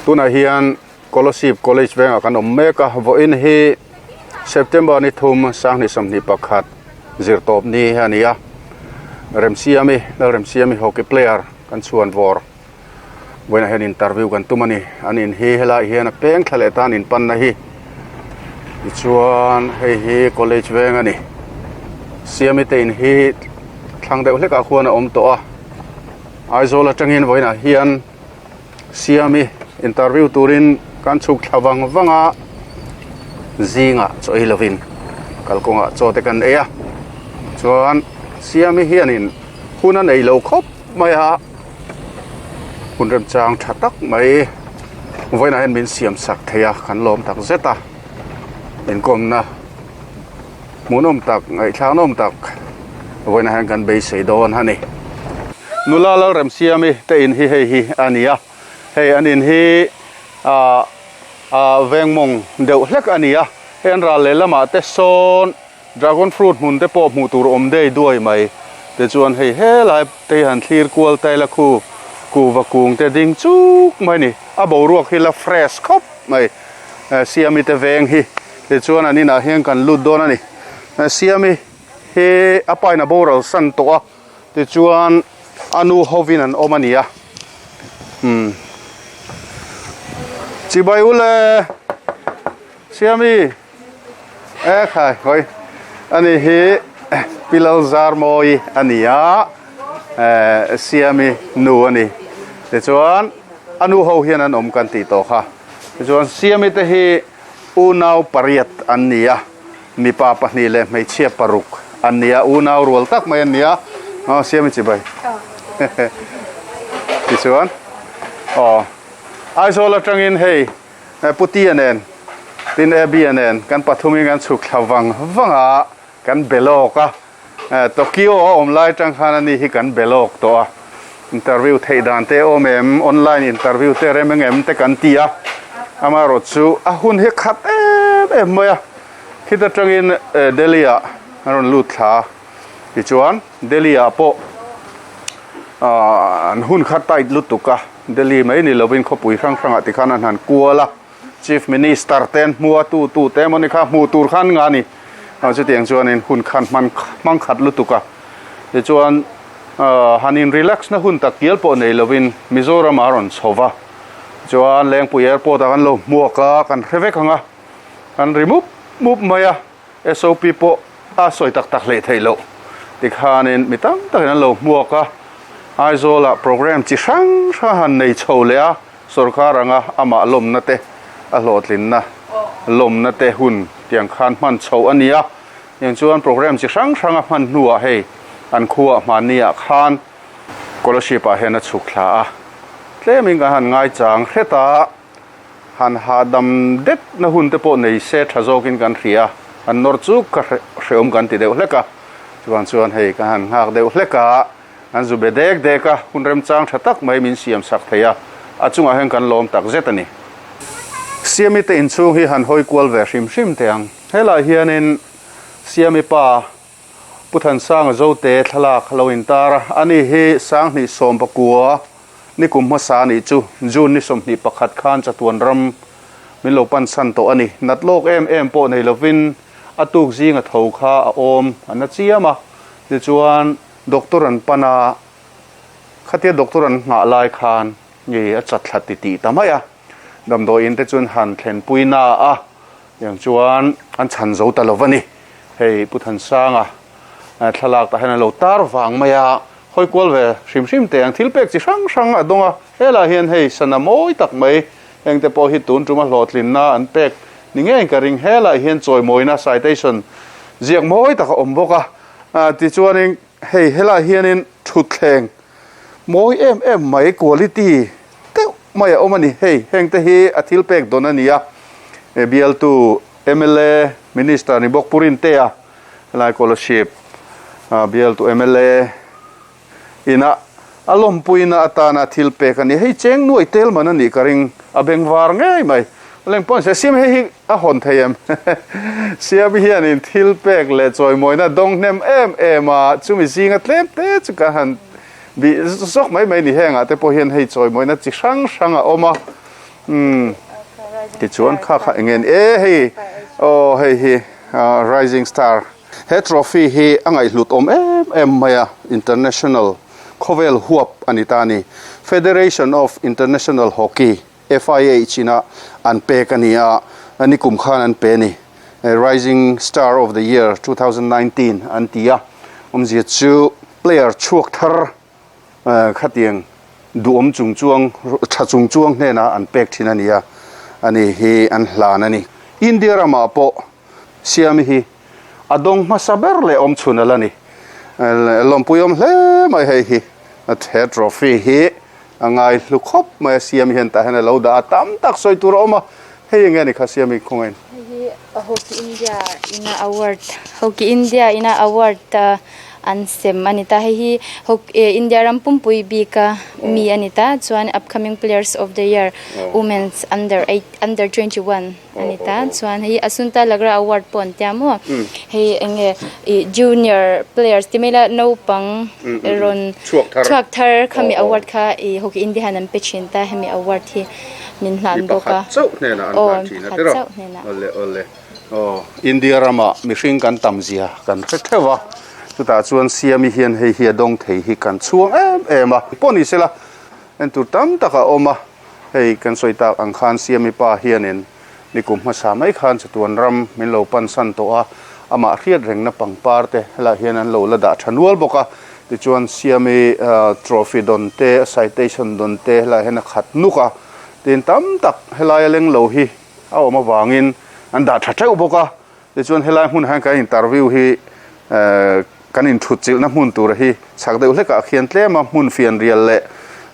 Tunah hian Kolasib College vengah kan awm mek a, vawiin hi September ni thum sanghnih 21 zirtawp ni a ni a, Remsiami Lalremsiami hockey player kan chhuan vawr vawiinah hian interview kan tum a ni, an in hi helaiah hian a peng thla leh tan inpanna hi tichuan hei hi college veng a ni, Siami te in hi thlang deuh hlekah khuan a awm tawh a, Aizawl atangin vawiinah hian Siami interview turin kan chhuk thla vang vang a, zingah chaw ei lovin kalkawngah chaw te kan ei a, chuan Siami hianin hun a nei lo khawp mai a, hun remchang tha tak mai vawiinah hian min siam sak thei a, kan lawm tak zet a, inkawmna hmuhnawm tak ngaihthlaknawm tak vawiinah hian kan beisei dawn a ni. Nula Lalremsiami te in hi hei hi a ni a, hei an in hi ah ah vengmawng deuh hlek a ni a, hei an ral lehlamah te sawn Dragon fruit hmun te pawh hmuh tur awm dei duai mai tichuan hei helai te hi han thlir kual ta ila khu kuhva kung te ding chuk mai a ni a boruak hi la fresh khawp mai Siami te veng hi tichuan an inah hian kan lut dawn a ni Siami hi a pa in a boral san tawh a tichuan a nu hovin an awm a ni a umm chibai ule Siami. E khai hawi ani hi Pilal Zarmawi a ni a eh Siami nu a ni tichuan a nu ho hian an awm kan tih tawh kha tichuan Siami te hi unau pariat an ni a mipa pahnih leh hmeichhia paruk an ni a unau rual tak mai an ni a aw Siami chibai tichuan aw Aizawl atangin hei. Putia nen tin Abby-a nen kan pathumin kan chhuk thla vang vang a, kan be lawk a. Tokyo a awm lai atang khan ani hi kan be lawk tawh a. Interview theih dan te awm em, online interview te rem engem te kan ti a. Amaherawh chu a hun hi khat em em mai a. Khit atangin Delhi-ah an rawn lut thla a. Tichuan Delhi-ah pawh an hun kha tight lutuk a. Delhi mai ni lovin khawpui hrang hrangah tikhan an han kual a, Chief Minister te an hmu a, tu tu te emaw ni kha hmuh tur khan nga a ni. Chutiang chuanin hun khan hman hmang khat lutuk a, tichuan han in relax na hun tak kial pawh nei lovin Mizoram a rawn chho va, chuan Lengpui Airport ah kan lo hmuak a, kan hre vek ang a, kan ri mup mup mai a, SOP pawh a sawi tak tak hleih theih loh tikhanin mi tam takin an lo hmuak a, Aizawlah programme chi hrang hrang han nei chho leh a, sorkar anga amah lawmna te a hlawhtlinna lawmna te hun tiang khan hman chho a ni a, tiang chuan programme chi hrang hrang a hman hnuah hei an khuaah hmanniah khan scholarship ah hian a chhuk thla a, tlemin kan han ngaichang hret a. Han hahdam det na hun te pawh nei se tha zawkin kan hria, han nawr chuk kha hreawm kan ti deuh hlek a, chuvang chuan hei ka han nghak deuh hlek a, an zu be dek dek a, hun remchang tha tak mai min siam sak thei a, a chungah hian kan lawm tak zet a ni. Siami te inchhung hi han hawi kual ve hrim hrim teh ang, helaiah hianin Siami pa Pu Thansanga Zote thlalak a lo intar a, ani hi Sanghnih Sawmpakua ni kum hmasa anih chu June ni 21 khan chatuan ram min lo pansan tawh a ni. Nat lawk em em pawh nei lovin a tuk zinga tho kha a awm a na chiam a, tichuan doctor an pan a, khatia doctor an nghah lai khan nge a chat thla titih ta mai a, damdawiin te chuan han thlenpui na a. Tiang chuan an chhan zo ta lo va ni. Hei Pu Thansanga thlalak tah hian a lo tar vang mai a, hawi kual ve hrim hrim teh ang thil pek chi hrang hrang a dawng a. Helaiah hian hei sana mawi tak mai heng te pawh hi tun tuma hlawhtlinna an pek ni ngei ka ring. Helaiah hian chawimawina citation ziak mawi tak a awm bawk a. Tichuanin hei helaiah hianin thutthleng mawi em em mai quality deuh mai a awm a ni. Hei heng te hi a thil pek dawn a ni a, bialtu mla minister ni bawk Pu Rintea helai scholarship bialtu mla ina a lawmpuina atana thil pek a ni. Hei cheng nuai tel man a nih ka ring a beng var ngei mai. Leng pawh se siam hei hi a hawn thei em? Siam hianin thil pek leh chawimawina dawng hnem em em a, chumi zinga tlem te chu ka han bih zawk mai mai ni. Hengah te pawh hian hei chawimawina chi hrang hrang a awm a. Umm tichuan kha kha eng nge ni e hei aw hei hi rising star he trophy hi a ngaihhlut awm em em mai a international khawvel huap a ni ta a ni Federation of International Hockey FIH ina an pek a ni a nikum khan an pe a ni rising star of the year 2019 an ti a awmzia chu player chhuak thar Khatiang duhawm chung chuang, tha chung chuang hnenah an pek thin a ni a, ani hi an hlan a ni. India ramah pawh Siami hi a dawng hmasa ber leh awm chhun a la ni. Lawmpui awm hle mai hei hi. He trophy hi a ngai hlu khawp mai a, Siami hian tah hian a lo dah a, tam tak sawi tur a awm a, hei enge ni kha Siami khawngain? Hei hi Hockey India ina award, Hockey India ina award an sem a ni ta. Hei hi India ram pumpui bika mi a ni ta. Chuan upcoming players of the year women's under eight under 21 a ni ta. Chuan hei Asunta Lagra award pawh an tia maw. Hei eng nge ih junior players ti mai la naupang rawn chhuak thar khami award kha ih hockey India hian an pe thin ta hemi award hi min hlan bawk a. Mi pakhat chauh hnenah an hlan thin a tiraw. Awle awle. Aw, India ramah mihring kan tam zia kan hre theuh a, chutah chuan Siami hian hei hi a dawng thei hi kan chhuang em em a. Pawh ni sela, entur tam tak a awm a, hei kan sawi tak ang khan Siami pa hianin nikum hmasa mai khan chatuan ram min lo pansan tawh a, amah hriat rengna pangpar te helaiah hian an lo la dah tha nual bawk a, tichuan Siami trophy dawn te, citation dawn te helaiah hian a khat nuk a, tin tam tak helaia leng lo hi a awm avangin an dah tha teuh bawk a, tichuan helai hmunah hian kan interview hi kan inthut chilhna hmun tur hi chhak deuh hlekah khian tlem a hmun fian rial leh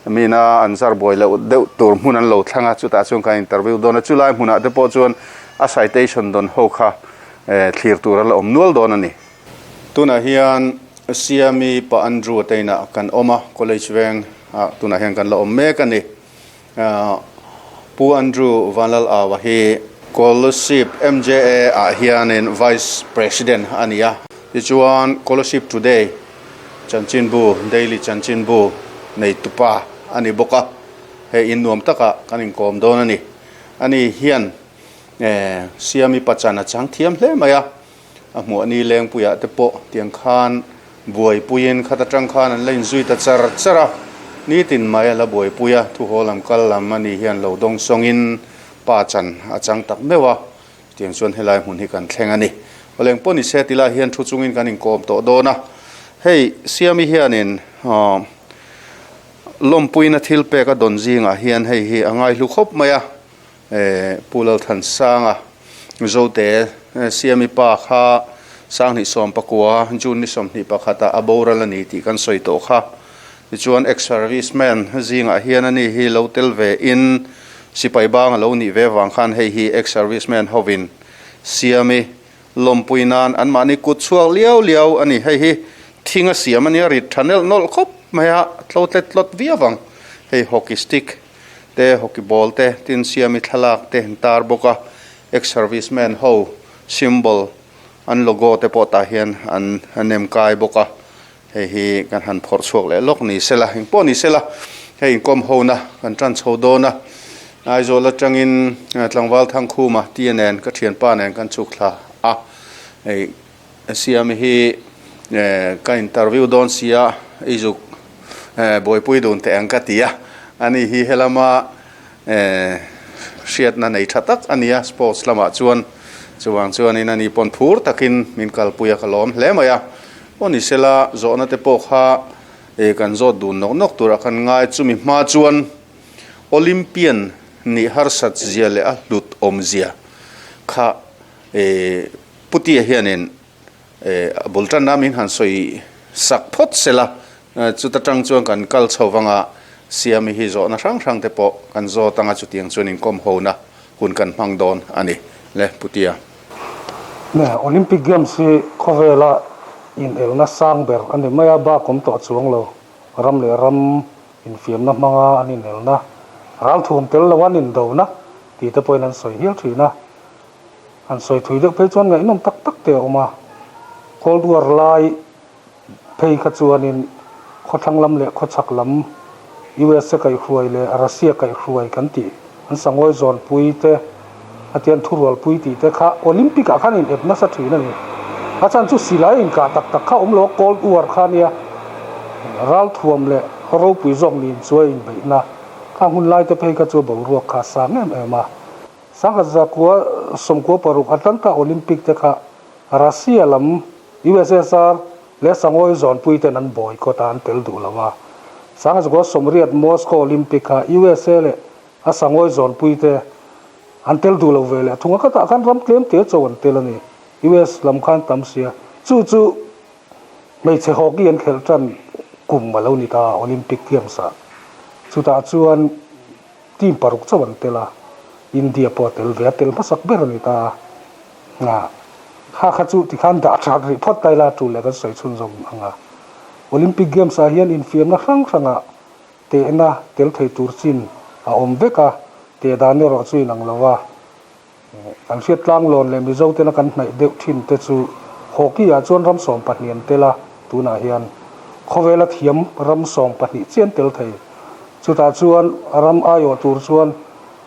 mina an zar buai loh deuh tur hmun an lo thlang a, chutah chuan kan interview dawn a, chulai hmunah te pawh chuan a citation dawn ho kha thlir tur a la awm nual dawn a ni. Tunah hian Siami Pa Andrew te inah kan awm a, college veng ah tunah hian kan la awm mek a ni. Pu Andrew Vanlalaua hi Kolasib MJA ah hianin Vice President a ni a. Tichuan Kolasib Today chanchinbu, daily chanchinbu nei tupa a ni bawk a. Hei in nuam takah kan inkawm dawn a ni. Ani hian Siami Pachan a chang thiam hle mai a. A hmuh ni lengpuiah te pawh tiang khan buaipuiin khat atang khan an la inzui ta char char a, nitin mai a la buaipui a, thuhaw lam kal lam a nih hian lo dawng sawngin pa chan a chang tak meuh a, chutiang chuan helai hmun hi kan thleng a ni. Awleng pawh ni se ti lai hian thu chungin kan inkawm tawh dawn a, hei Siami hianin lawmpuina thil pek a dawn zingah hian hei hi a ngaihlu khawp mai a, Pu Lalthansanga Zote Siami pa kha 2019 June ni 21 ah a boral a ni tih kan sawi tawh kha. Tichuan ex-serviceman zingah hian ani hi lo tel ve in sipai bang a lo nih ve vang khan hei hi ex-serviceman hovin Siami lawmpui nan anmahni kut chhuak liau liau a ni. Hei hi thing a siam a nia rit tha nelh nawlh khawp mai a, tlo tlet tlawt viau ang. Hei hockey stick. te hockey ball te tin siami thlalak te an tar bawk a ex service man ho symbol an logo te pawh tah hian an nem kai bawk a hei hi kan han phawrh chhuak leh lawk ni sela engpawh ni sela hei inkawm ho na kan tan chho dawn a Aizawl atangin tlangval Thangkhuma tia nen ka thianpa nen kan chhuk thla a hei Siami hi ka interview dawn sia i zuk buaipui dun teh ang ka ti a, ani hi helama hriatna nei tha tak a ni a sports lamah chuan chuvang chuanin ani pawn phur takin min kalpui a ka lawm hle mai a, aw ni sela zawhna te pawh kha kan zawt dun nawk nawk turah kan ngai chumi hma chuan Olympian nih harsat zia leh a hlut awm zia kha Putia hianin a bul tanna min han sawi sak phawt sela, chuta tang chuan kan kal chho vanga Siami hi zawhna hrang hrang te pawh kan zawt anga chutiang chuan inkawm hona hun kan hmang dawn a ni le Putia. Ne, Olympic Games hi khawvela inelna sang ber a ni mai a, bak awm tawh chuang lo. Ram leh ram infiamna hmanga an inelna, ralthuam tel lo an indona tih te pawhin an sawi hial thin a. Han sawi thui deuh phei chuan ngaihnawm tak tak te a awm a, Cold War lai phei kha chuanin khawthlang lam leh khawchhak lam USA kaihhruai leh Russia kaihhruai kan tih. An sangawi zawnpui te, a tian thurualpui tih te kha Olympic ah khan in ep nasa thin a ni. A chhan chu silai inkah tak tak kha awm lo a, Cold War kha nia ralthuam leh ropui zawk niin chuai inbeihna kha hun lai te phei kha chu boruak kha a sang em em a. Sangha zakua 96 Atlanta Olympic te kha Russia lam USSR leh sangawi zawnpui ten an boycott a, an tel duh lo a. Sangha zakua 80 Moscow Olympic kha USA leh a sangawi zawnpui te an tel duh lo ve leh thung a, khatah khan ram tlem te cho an tel a ni. US lam khan tam sia. Chu chu hmeichhe hockey an khelh tan kum a lo ni ta Olympic Games ah. Chutah chuan Team paruk chauh an tel a, India pawh a tel ve a, tel hmasak ber a ni ta a. Kha kha chu tikhan dah that rih phawt ta ila tul leh kan sawi chhunzawm ang a. Olympic Games ah hian infiamna hrang hrangah tehna tel thei tur chin a awm vek a, teh dan erawh chu inang lo a. Kan hriat tlanglawn leh Mizo tena kan hnaih deuh thin te chu hockey ah chuan ram 12 an tel a, tunah hian khawvela thiam ram 12 chiah an tel thei. Chutah chuan ram aiawh tur chuan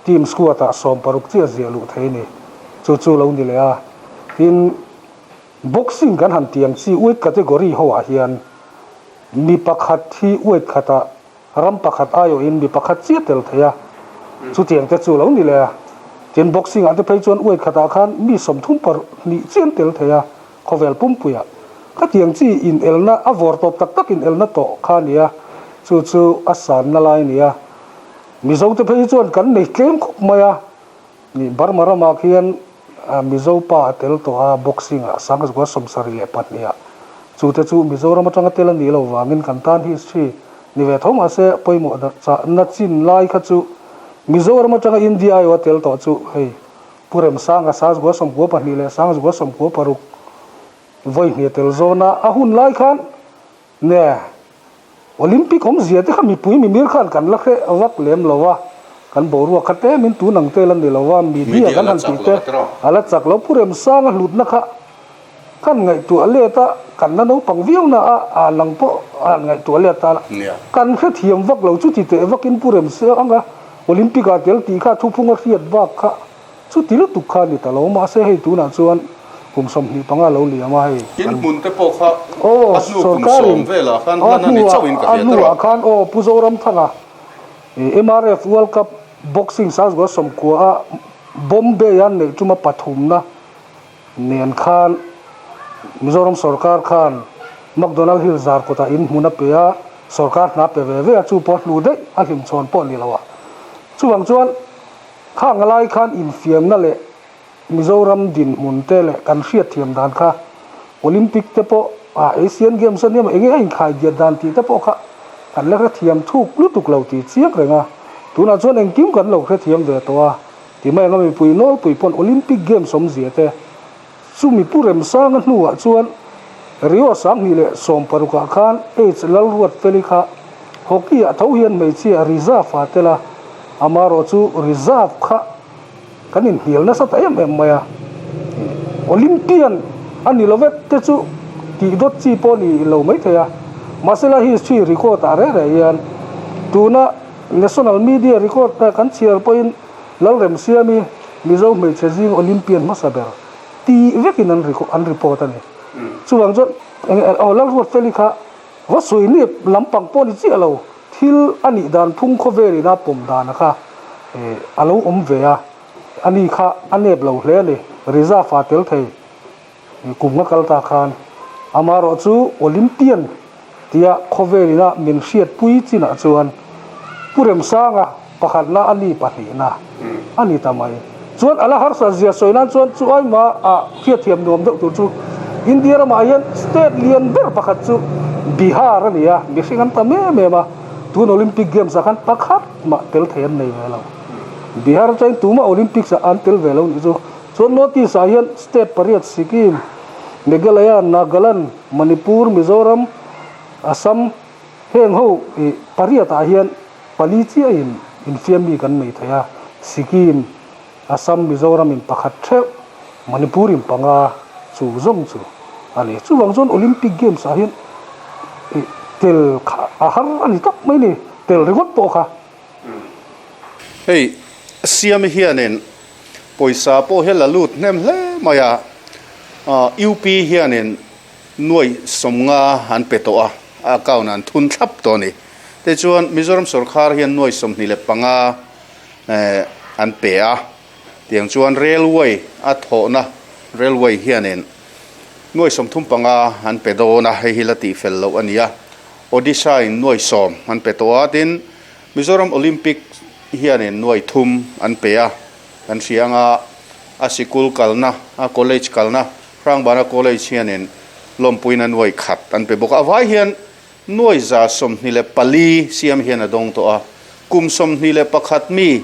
team squad ah 16 chiah ziah luh thei a ni. Chu chu lo ni leh a. Tin, boxing kan han tiang chi weight category ho ah hian mi pakhat hi weight khatah Ram pakhat aiawhin mi pakhat chiah tel thei a, chutiang te chu lo ni leh a. Tin, boxing ah te phei chuan weight khatah khan mi 32 chiah an tel thei a, khawvel pumpuiah. Khatiang chi inelna, a vawr tawp tak tak inelna tawh kha a ni a, chu chu a sanna lai a ni a. Mizo te phei hi chuan kan nei tlem khawp mai a, ni Burma ramah khian Mizo pa a tel tawh a, boxing ah Sangzua 72 ah. Chu te chu Mizoram atanga tel a nih loh vangin kan tan history ni ve tho mahse pawimawh chahna chin lai kha chu Mizoram atanga India aiawh a tel tawh chu hei Pu Remsanga Sangzua 92 leh Sangzua 96 vawi hnih a tel zawn a, a hun lai khan Nge, Olympic awmzia te kha mipui mimir khan kan la hre vak lem lo a, kan boruak kha tlemin tun ang tel a ni lo a, media kan han tih te a la chak lo. Pu Remsanga hlutna kha kan ngaihtuah let a, kan la naupang viau na a, a lang pawh a han ngaihtuah let ta la, kan hrethiam vak lo chuti teh vakin Pu Remsanga Olympic ah tel tih kha thuphung a hriat bak kha Chuti lutuk kha a ni ta lo, mahse hei tunah chuan kum 25 lo liam a hei. Tin hmun te pawh kha a hnu kum 10 velah khan hlan a ni chauhin ka hria tawh. A hnuah khan aw Pu Zoramthanga MRF World Cup Boxing Sazgua 90 a Bombay a neih tuma pathumna nen khan Mizoram sorkar khan McDonald Hill Zarkawtah in hmun a pe a, sorkar hna pe ve ve a, chu pawh a hnu daih a hlimchhawn pawh ni lo a. Chuvang chuan Khang lai khan infiamna leh Mizoram dinhmun te leh kan hriatthiam dan kha Olympic te pawh ah Asian Games a nia maw enge a inkhai diat dan tih te pawh kha kan la hrethiam thuk lutuk lo tih chiang reng a, tunah chuan engkim kan lo hrethiam ve tawh a ti mai ang a mipui nawlpui pawn Olympic Games awmzia te Chumi Pu Remsanga hnuah chuan Rio 2016 ah khan H Lalruatfeli kha hockey ah tho hian hmeichhia reserve ah tel a, amarawh chu reserve kha kan inhnial nasa ta em em mai a, Olympian a ni lo vek te chu tih dawt chi pawh ni lo maithei a, mahsela history record ah reh reh hian tuna national media record kan chhiar pawhin Lalremsiami Mizo hmeichhe zing Olympian hmasa ber ti vekin an an report a ni. Chuvang chuan eng aw Lalruatfeli kha va sawi nep lampang pawh ni chiah lo, thil a nih dan phung khawvelin a pawm dana kha a lo awm ve a, ani kha a nep lo hle a ni. Reserve ah tel thei kum nga kal ta khan amaherawh chu Olympian tia khawvelin a min hriatpui chinah chuan Pu Remsanga pakhatna a ni pahnihna a ni ta mai. Chuan a la harsa zia sawi nan chuan chu aima ah hriatthiam nuam deuh tur chu India ramah hian state lian ber pakhat chu Bihar a ni a, mihring an tam em em a, tun Olympic Games ah khan pakhat mah tel thei an nei ve lo. Bihar atangin tumah Olympics ah an tel ve lo nih chu. Chuan North East ah hian state pariat Sikkim, Meghalaya, Nagaland, Manipur, Mizoram, Assam heng ho ih pariat ah hian pali chiah in infiam mi kan nei thei a, Sikkim, Assam, Mizoram in pakhat theuh, Manipur in panga chu zawng chu a ni. Chuvang chuan Olympic Games ah hian ih tel kha a har a ni tak mai ni, tel ringawt pawh kha. Hei. Siami hianin pawisa pawh hi a la lut hnem hle mai a, UP hianin nuai 50 an pe tawh a, a account an thun thlap tawh a ni. Tichuan Mizoram sawrkhar hian nuai 25 an pe a, tiang chuan railway a thawhna railway hianin nuai 35 an pe dawn a, hei hi la tihfel loh a ni a, Odisha in nuai 10 an pe tawh a, tin Mizoram Olympic hianin nuai thum an pe a, kan hria anga a sikul kalna, a college kalna, Hrangbana College hianin lawmpuina nuai khat an pe bawk a. A vai hian nuai 124 siam hian a dawng tawh a, kum 21 mi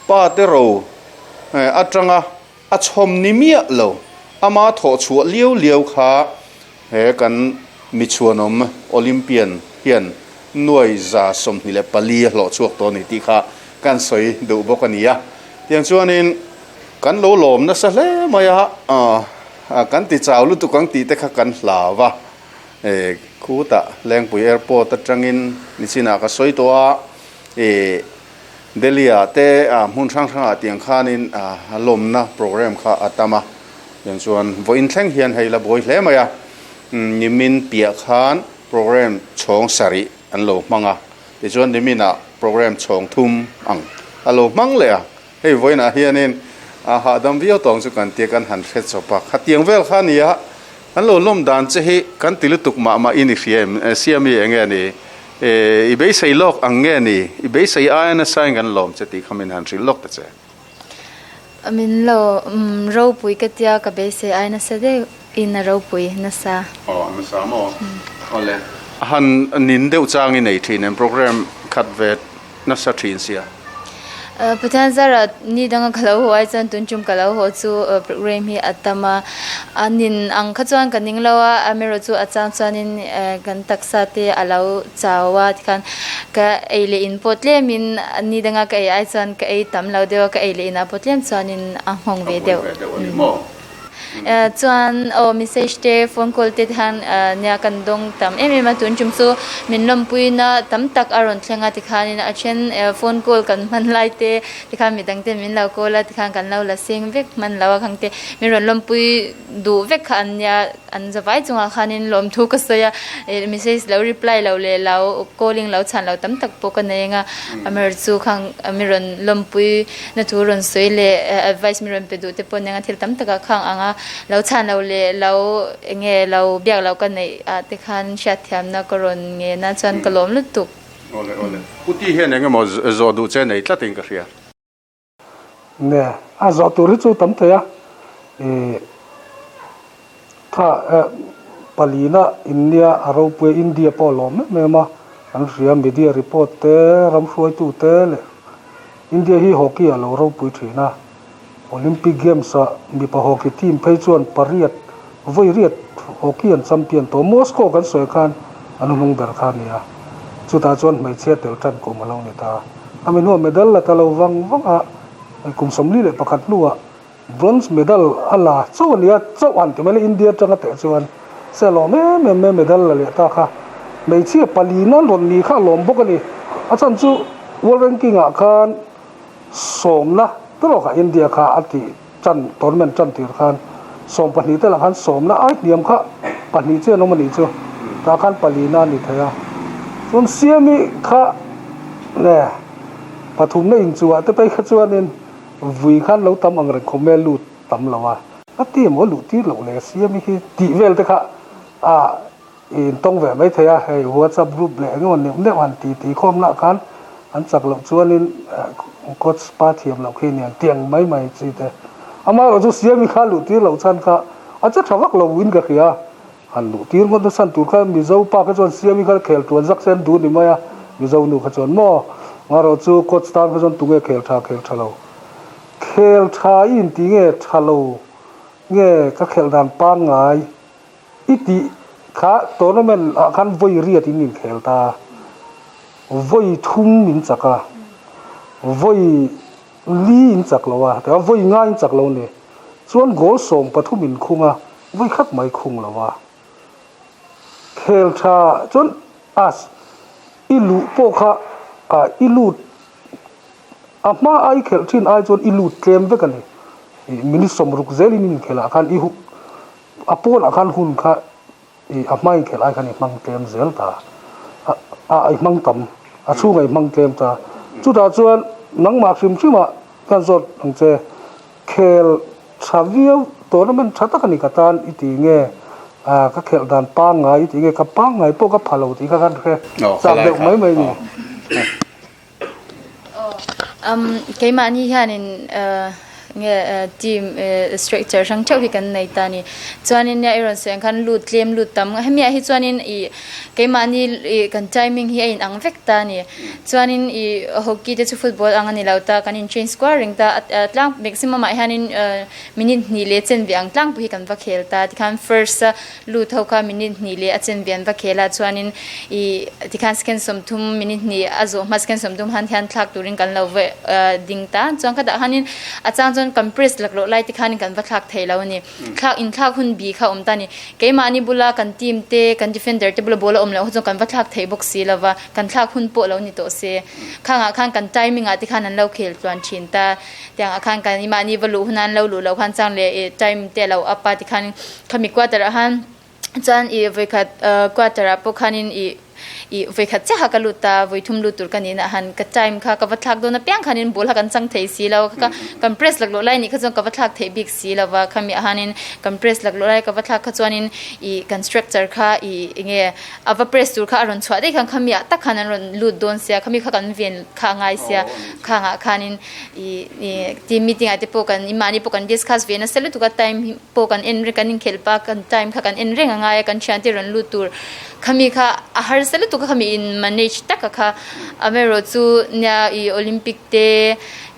pa te ro atanga a chhawm ni miah lo, ama thawh chhuah liau liau kha He kan michhuanawm Olympian hian nuai 124 a hlawh chhuak tawh a ni tih kha kan sawi duh bawk a ni a. Tiang chuanin kan lo lawm nasa hle mai a, kan ti chau lutuk ang tih te kha kan hlau a. Khutah Lengpui Airport atangin nichinah ka sawi tawh a, Delhi-ah te hmun hrang hrangah tiang khanin a lawmna program kha a tam a, tiang chuan vawiin thleng hian hei la buai hle mai a, nimin piah khan program chhawng sarih an lo hmang a, tichuan niminah program chhawng thum ang a lo hmang leh a, hei vawiinah hianin a hahdam viau tawng chu kan tia kan han hre chawp a, khatiang vel kha a ni a, An lo lawm dan che hi kan ti lutuk mah mah in i hria em? Siami eng nge ni? I beisei lawk ang nge ni? I beisei aia nasa in kan lawm che tih kha min han hrilh lawk ta che. Min lo ropui ka tia ka beisei aia nasa deuh in a ropui nasa. Aw a nasa maw? Awle. A han nin deuh chang i nei thin em? Program khat ve nasa thin sia. Pathian zara ni danga ka lo haw ai chuan tun tum ka lo haw chu program hi a tam a, a nin ang kha chuan ka ning lo a, amaherawh chu a chang chuanin kan taksa te a lo chau a tikhan ka ei leh in pawh tlemin ni danga ka ei ai chuan ka ei tam lo deuh a, ka ei leh inah pawh tlem chuanin a nghawng ve deuh. Chuan aw message te phone call te hian nia kan dawng tam em em a tun tum chu min lawmpuina tam tak a rawn thleng a tikhanin a then phone call kan hman lai te tikhan midang ten min lo call a tikhan kan lo la seng vek hman lo a khang te min rawn lawmpui duh vek kha an nia an zavai chungah khanin lawmthu ka sawi a message lo reply lo leh lo calling lo chhan lo tam tak pawh ka nei ang a amaherawhchu khang min rawn lawmpui Na thu rawn sawi leh advice mi rawn pe duh te pawh nia thil tam takah khang ang a, lo chhan lo leh lo eng nge lo biak lo ka neih ah te khan hriatthiamna ka rawn ngen a chuan ka lawm lutuk. Awle awle. Puti hian eng emaw zawh duh che nei tlat in ka hria. Ne, a zawh tur hi chu tam thei a, ih tha eh palina India a ropui a India pawh a lawm em em a, an hria media report te ram hruaitu te leh India hi hockey a lo ropui thin a, Olympic Games ah mipa hockey team phei chuan pariat vawi riat hockey an champion tawh. Moscow kan sawi khan an hnung ber kha a ni a, chutah chuan hmeichhia tel tan kum a lo ni ta. A mi hnuah medal la ta lo vang vang a, kum 41 hnuah bronze medal a la chauh a ni a, chauh han ti mai la India atanga teh chuan se a lawm em em mai medal la leh ta kha. Hmeichhia pali nan rawn ni kha a lawm bawk a ni. A chhan chu World Ranking ah khan sawmna tawk ah India kha a tih tan tournament tan tir khan 12 te lah khan sawmna ai hniam kha pahnih chian awm a nih chu tah khan palina a ni thei a. Chuan Siami kha nge pathumna inchuh ah te phei kha chuanin Vui khan lo tam ang reng khawm e lut tam lo a. A ti emaw luh tir loh leh siam i khi tih vel te kha a in tawng ve mai thei a, hei whatsapp group leh engemaw neuh neuh han ti ti khawm lah khan an chak loh chuanin coach pa thiam loh khi aniang tiang mai mai chi te. Amaherawh chu siam i kha luh tir loh chhan kha a che tha vak lo in ka hria a. Han luh tir ngawt nasa tur kha Mizo pa kha chuan Siami kha khel tuan zak se an duh ni mai a, Mizo nu kha chuan maw Ngarawh chu coach tan kha chuan tunge khel tha khel tha lo khel tha i inti nge tha lo nge ka khelh dan pangngai i tih kha tournament ah khan vawi riat in inkhel ta vawi thum min chak a vawi li in chak lo a vawi ngai in chak lo ni chuan goal 13 in khung a. Vui khat mai khung lo a. Khel tha chuan as i luh pawh kha ah i lut A hma a i khelh thin ai chuan i lut tlem vek a ni. I minute 60 zelin i inkhelh ah khan i a pawnah khan hun kha i a hma inkhelh ai khan i hmang tlem zel ta a a i hmang tam a chhungah i hmang tlem ta. Chutah chuan nangmah hrim hrimah kan zawt ang che khel tha viau tournament tha tak a ni ka tan i ti nge a ka khelh dan pangngai i ti nge ka pangngai pawh ka pha lo tih kha kan hre chak deuh mai mai a ni. Keimahni hianin nge team structure hrang theuh hi kan nei ta a ni. Chuanin nia i rawn sawi ang khan lut tlem lut tam hemiah hi chuanin ih keimahni ih kan timing hi a inang vek ta a ni. Chuanin ih hockey te chu football ang a ni lo ta kan in train square reng ta a tlang maximum ah hianin minute hnih leh chen ve ang tlangpui hi kan va khel ta tikhan first a Lut ho kha minute hnih leh a chen ve an va khel a, chuanin ih tikhan second 30 minute hnih a zawh hma second 30 han hian thlak turin kan lo va ding ta. Chuan khatah khanin a chang chuan kan press laklawh lai te khanin kan va thlak thei lo a ni. Thlak inthlak hun bi kha a awm ta a ni. Keimahni bula kan team te kan defender te bula ball a awm loh kha chuan kan va thlak thei bawk si lo va, kan thlak hun pawh lo ni tawh se. Khangah khan kan timing ah te khan an lo khel tluan thin ta. Tiang ah khan kan mahni va luh huna an lo luh loh khan chang leh ih time te a lo up a tikhan Khami quarter ah khan chuan ih vawikhat quarter ah pawh khanin ih ih vawikhat chiah kha ka lut a vawithum lut tur ka nih nah han ka time kha ka va thlak dawn apiang khanin ball kha kan chang thei si lo ka kan press laklawh lai nih kha chuan ka va thlak theih bik si lo va khami ah hianin kan press laklawh lai ka va thlak kha chuanin ih kan structure kha ih eng nge a va press tur kha a rawn chhuah daih khan khami ah tak khan an rawn lut dawn sia khami kha kan ven kha a ngai sia khangah khanin ih team meeting ah te pawh kan mahni pawh kan discuss ve nasa lutuk a time hi. pawh kan en reng kan inkhelh pa kan time kha kan en reng a ngai a kan thiante rawn lut tur khami kha a harsa lutuk a khami in manage taka kha amaherawh chu nia ih olympic te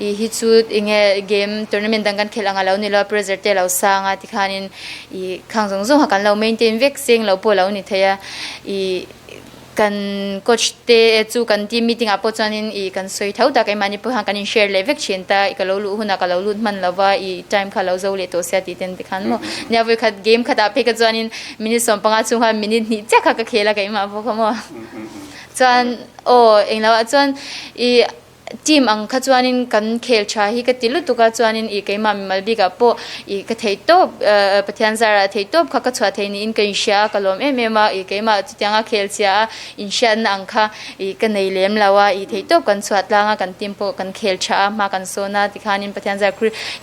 ih hi chu eng nge game tournament dang kan khelh ang a lo ni lo a pressure te a lo sang a tikhanin ih khang zawng zawng kha kan lo maintain vek seng lo pawh a lo ni thei a ih. Kan coach te chu kan team meeting ah pawh chuanin ih kan sawi tho ta keimahni pawh hian kan in share leh vek thin ta ih ka lo luh hunah ka lo lut hman lo va ih time kha lo zo leh tawh sia tih ten tikhan maw nia vawikhat game khatah phei ka chuanin minute 15 chhung khan minute hnih chiah kha ka khel a keimah pawh kha maw chuan aw englo ah chuan ih Team ang kha chuanin kan khel tha hi ka ti lutuk a, chuanin ih keimah mimal bikah pawh ih ka theih tawp Pathian zarah theih tawp kha ka chhuah thei niin ka inhria a, ka lawm em em a, ih keimah chutianga khel chhia a inhriatna ang kha ih ka nei lem lo a, ih theih tawp kan chhuah tlang a, kan team pawh kan khel tha a, hma kan sawn a tikhanin Pathian zar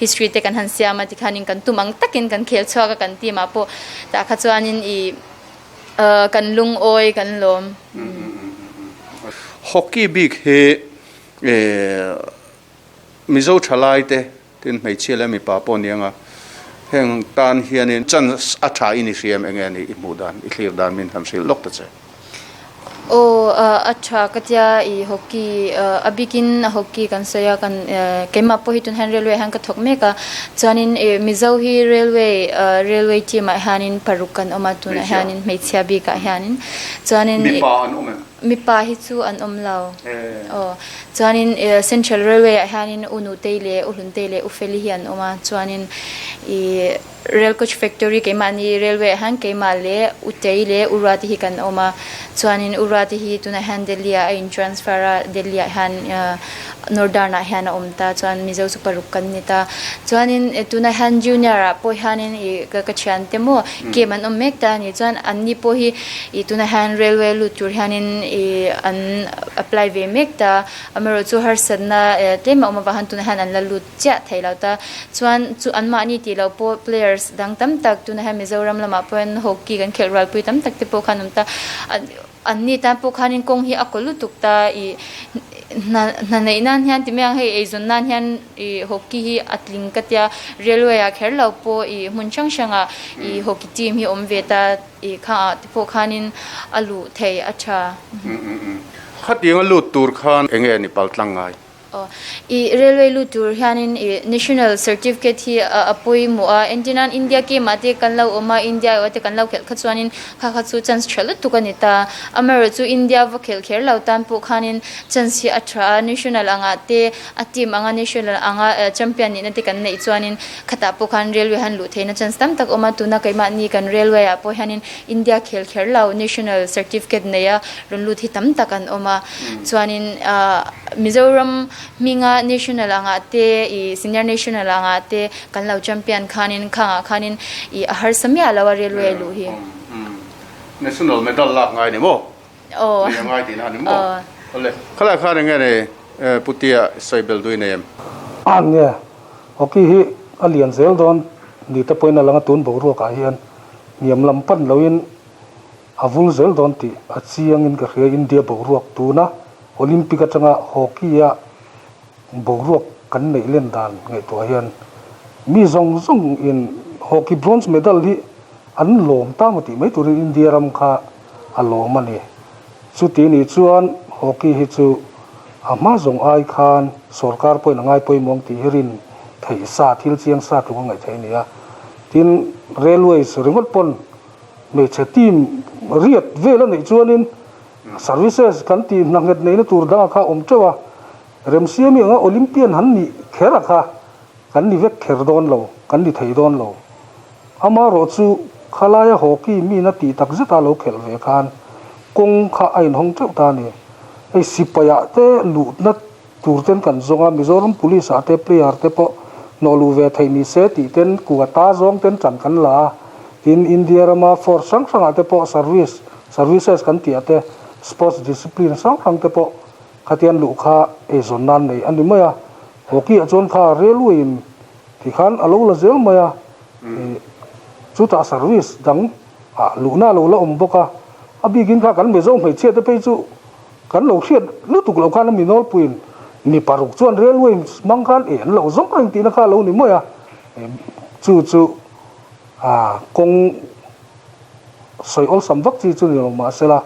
history te kan han siam a tikhanin kan tum ang takin kan khel chhuak a kan team ah pawh tah kha chuanin ih Kan lungawi kan lawm. Hockey bik hi Mizo thalai te tin hmeichhia leh mipa pawh ni anga heng tan hianin chance a tha i ni hriam enge ni i hmuh dan i thlir dan min han hrilh lawk ta che. Aw a tha ka tia i hockey a bikin hockey kan sawi a kan keimah pawh hi tun hian railway ah hian ka thawk mek a chuanin ih Mizo hi railway railway team ah hianin paruk kan awm a tunah hianin hmeichhia bikah hianin chuanin Mipa an awm em? Mipa hi chu an awm lo aw chuanin ih central railway ah hianin U Nutei leh U Hluntei leh U Feli hi an awm a chuanin ih Rail Coach Factory keimahni railway ah hian keimah leh U Tei leh U Ruati hi kan awm a, chuanin U Ruati hi tunah hian Delhi ah a in transfer a, Delhi ah hian Northern ah hian a awm ta, chuan Mizo chu paruk kan ni ta. Chuanin tunah hian Junior ah pawh hianin ih ka thiante maw camp an awm mek ta a ni, chuan anni pawh hi ih tunah hian railway lut tur hianin ih an apply ve mek ta, amaherawhchu harsatna tlem a awm avang hian tunah hian an la lut chiah thei lo ta. Chuan chu anmahni tih loh pawh players dang tam tak tunah hian Mizoram lamah pawh hian hockey kan khelh rualpui tam tak te pawh khan awm ta. Anni tan pawh khanin kawng hi a kaw lutuk ta ih hna hna neih nan hian ti mai ang hei eizawn nan hian ih hockey hi a tling ka tia railway ah kher lo pawh ih hmun hrang hrangah ih hockey team hi awm ve ta ih kha ah te pawh khanin a luh thei a tha. Khatiang a lut tur khan enge ni paltlang ngai? Aw, i railway lut tur hianin i national certificate hi a pawimawh a, entirnan India game ah te kan lo awm a, India erawh te kan lo khelh kha chuanin kha kha chu chance tha lutuk a ni ta. Amaherawhchu India va khelh kher lo tan pawh khanin chance hi a tha a, national angah te a team anga national anga champion nihna te kan neih chuanin khatah pawh khan railway han luh theihna chance tam tak a awm a, tuna keimahni kan railway ah pawh hianin India khel kher lo national certificate neia rawn lut hi tam tak an awm a, chuanin Mizoram. Hminga national angah te i senior national angah te kan lo champion khanin khangah khanin i a harsa miah lo a railway luh hi. National medal lak ngai ni maw? Aw. Ni a ngai tihna a ni maw? Awle. Khalai khan enge ni Putia sawi bel dui nei em? A nge hockey hi a lian zel dawn ni te pawhin a lang a tun boruakah hian hniam lam pan loin A vul zel dawn tih a chiangin ka hria India boruak tuna Olympic atanga hockey a boruak kan neih len dan ngaihtuah hian mi zawng zawng in hockey bronze medal hi an lawm ta maw tih mai turin India ram kha a lawm a ni. Chuti nih chuan hockey hi chu a hma zawng ai khan sorkar pawhin a ngai pawimawh ang tih hi rin theih sa thil chiang sa tluk a ngaih theih a ni a. Tin, railways ringawt pawn Hmeichhe team riat vel a neih chuanin services kan tih hna nghet neihna tur dangah kha a awm teuh a, Remsiami anga Olympian han nih kher a kha kan ni vek kher dawn lo, kan ni thei dawn lo. Amaherawh chu khalaia hockey mina tih tak zeta lo khelh ve khan kawng kha a inhawng teuh ta a ni. Hei sipaiah te luhna tur ten kan zawng a, Mizoram Police ah te player te pawh hnawh luh ve theih ni se tih ten kua ta zawng ten tan kan la a, tin India rama force hrang hrang ah te pawh service services kan tih ah te sports discipline hrang hrang te pawh khatian luh kha eizawn nan nei a ni mai a, hockey ah chuan kha railway in ti khan a lo la zel mai a, chutah service dang ah luhna a lo la awm bawk a, a bikin kha kan Mizo hmeichhia te phei chu Kan lo hriat lutuk loh khan a mi nawlpuiin mi paruk chuan railway hmang khan eh an lo zawng reng tihna kha a lo ni mai a, chu chu kawng sawi awlsam vak chi chu ni lo mahsela